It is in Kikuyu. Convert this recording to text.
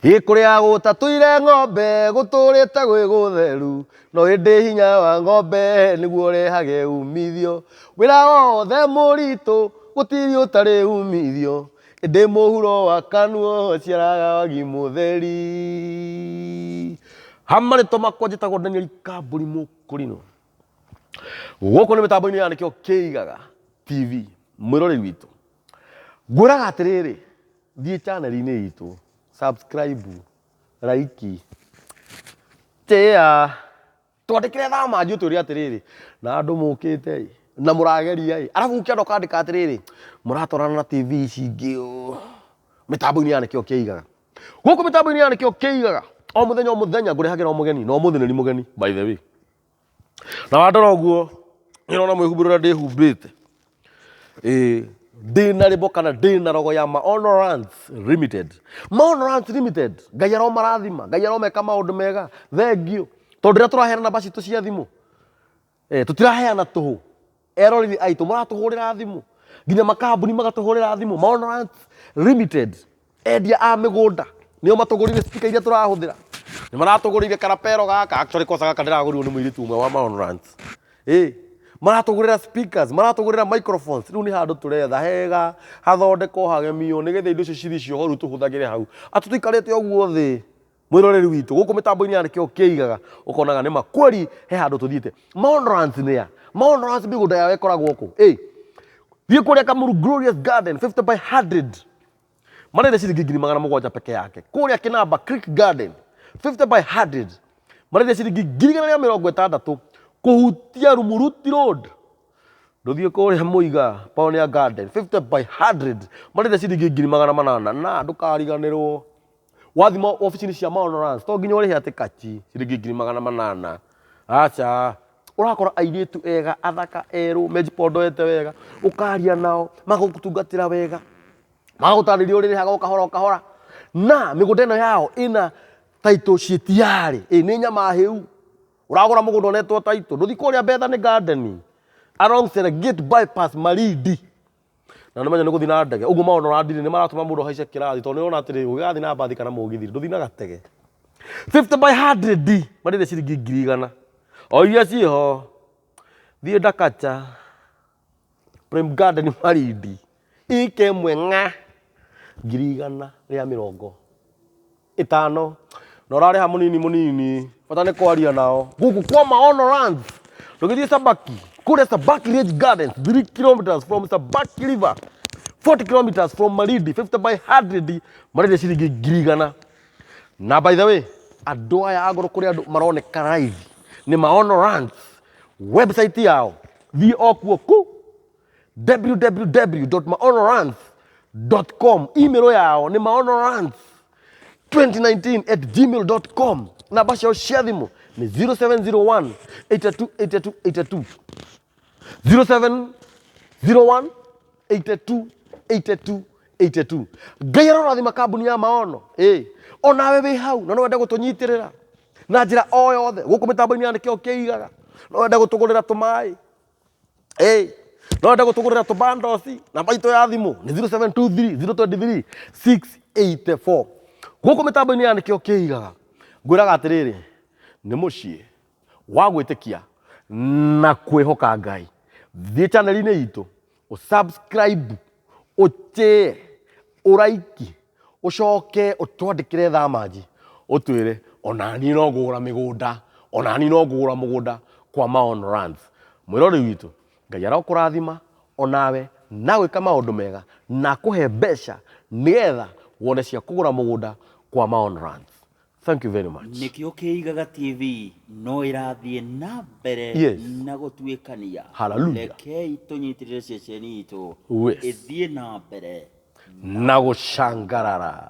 Ĩ kũrĩa gũtatũire ng'ombe gũtũrĩte gwĩ gũtheru, no ĩndĩ hinya wa ng'ombe nĩguo ũrehage umithio. Wĩra wothe mũritũ gũtirĩ ũtarĩ umithio, ĩndĩ mũhuro wa kanua ũciaraga wagi mũtheri. Hamarĩtwa makwa njĩtagwo Daniel Kambũri Mũkũrinũ. Gũkũ nĩ mĩtambo-inĩ ya nĩkĩo kĩigaga TV mwĩroreri witũ. Ngwĩraga atĩrĩrĩ, thiĩ channel-inĩ itũ, subscribe, like, share, twandĩkĩre thaa manji ũtwĩre atĩrĩrĩ, na andũ mũkĩte ĩ, na mũrageria ĩ, arabu ũkĩenda ũkandĩka atĩrĩrĩ, mũratwarana na TV ici ingĩ ũũ, mĩtambo-inĩ ya nĩkĩo kĩigaga. Gũkũ mĩtambo-inĩ ya nĩkĩo kĩigaga, o mũthenya o mũthenya ngũrehagĩra o mũgeni, na ũmũthĩ nĩ mũgeni by the way. Na wandora ũguo nĩũrona mwĩhumbĩre ũrĩa ndĩhumbĩte, ĩĩ ndĩna rĩmbo kana ndĩna rogo ya Maono Lands Limited. Maono Lands Limited, Ngai aromarathima, Ngai aromeka maũndũ mega, thengiũ. Tondũ rĩrĩa tũraheana namba citũ cia thimũ, tũtiraheana tũhũ. Eroreri aitũ maratũhũrĩra thimũ, nginya makambuni magatũhũrĩra thimũ. Maono Lands Limited, endia a mĩgũnda nĩo matũgũrĩire speaker iria tũrahũthĩra, nĩ maratũgũrĩire karapero gaka, actually kosa gaka ndĩragũrirwo nĩ mũirĩtu ũmwe wa Maono Lands. Ĩ maratũgũrĩra speakers, maratũgũrĩra microphones, rĩu nĩ handũ tũretha hega hathondekwo hagemio nĩgetha indo icio cithiĩ ciohwo rĩu tũhũthagĩre hau. Atĩ tũikarĩte ũguo thĩ mwĩroreri witũ gũkũ mĩtambo-inĩ ya nĩkĩo kĩigaga ũkonaga nĩ ma kweli he handũ tũthiĩte. Maono Lands nĩ ya Maono Lands mĩgũnda yao ĩkoragwo kũ? Ĩ thiĩ kũrĩa Kamuru Glorious Garden 50 by 100 marenda ciringi 700,000 peke yake. Kũrĩa Kinamba Creek Garden 50 by 100 marenda ciringi 160,000 kũhutia Rumuruti Road. Ndũthiĩ kũrĩa Mũiga Pioneer Garden 50 by 100 marenda ciringi 800,000 na ndũkariganĩrwo wathima obici-inĩ cia Maono Lands to nginya ũrĩhe atĩ kachi ciringi 800,000, aca. Ũrakora airĩtu ega athaka erũ mejipondoete wega, ũkaria nao magagũtungatĩra wega, magagũtarĩria ũrĩa ũrĩhaga o kahora o kahora, na mĩgũnda ĩno yao ĩna title ciĩ tiarĩ, ĩ nĩ nyama hĩu. Ũragũra mũgũnda ũnetwo title, ndũthiĩ kũrĩa Bethany Garden along Serengeti bypass Malindi. Na nĩ menya nĩ gũthiĩ na ndege, ũguo Maono Lands nĩ maratũma mũndũ ahaice kĩrathi tondũ nĩ ũrona atĩrĩrĩ, ũgĩgathiĩ na mbathi kana mũgithi ndũthiĩ na gatege. 50 by 100 marĩre ciringi 100,000 o iria ciĩho. Thiĩ Ndakacha Prime Garden Malindi ike ĩmwe ng'a 150,000 na ũrarĩha mũnini mũnini, bata nĩ kwaria nao. Gũkũ kwa Maono Lands ndũgĩthiĩ Sabaki, kũrĩa Sabaki Range Gardens 3 kilometers from Sabaki River, 40 kilometers from Malindi, 50 by 100 marĩre ciringi 100,000. Na by the way, andũ aya angorwo kũrĩ andũ maroneka live nĩ Maono Lands website yao, thiĩ o kuo ku www.maonolands.com, email yao nĩ maonolands2019@gmail.com, namba ciao cia thimũ nĩ 0701 82 82 82, 0701 82 82 82. Ngai arorathima kambuni ya Maono. Ĩ onawe wĩ hau na no wende gũtũnyitĩrĩra na njĩra o yothe gũkũ mĩtambo-inĩ ya nĩkĩo kĩigaga, no wende gũtũgũrĩra tũmaĩ, ĩ no wende gũtũgũrĩra tũbandoci, namba itũ ya thimũ nĩ 0723 023 684. Gũkũ mĩtambo-inĩ ya nĩkĩo kĩigaga ngwĩraga atĩrĩrĩ, nĩ mũciĩ wa gwĩtĩkia na kwĩhoka Ngai. Thiĩ channel-inĩ itũ, ũsubscribe, ũchĩe, ũraiki, ũcoke ũtwandĩkĩre thamanji ũtwĩre onani no ngũgũra mĩgũnda, onani no ngũgũra mũgũnda kwa Maono Lands. Mwĩroreri witũ, Ngai arokũrathima onawe na gwĩka maũndũ mega na akũhe mbeca nĩgetha wone cia kũgũra mũgũnda kwa Maono Lands. Thank you very much. Nĩkĩo Kĩigaga TV no ĩrathiĩ na mbere na gũtuĩkania. Hallelujah. Rekei tũnyitĩrĩre ceceni itũ ĩthiĩ na mbere na gũcangarara.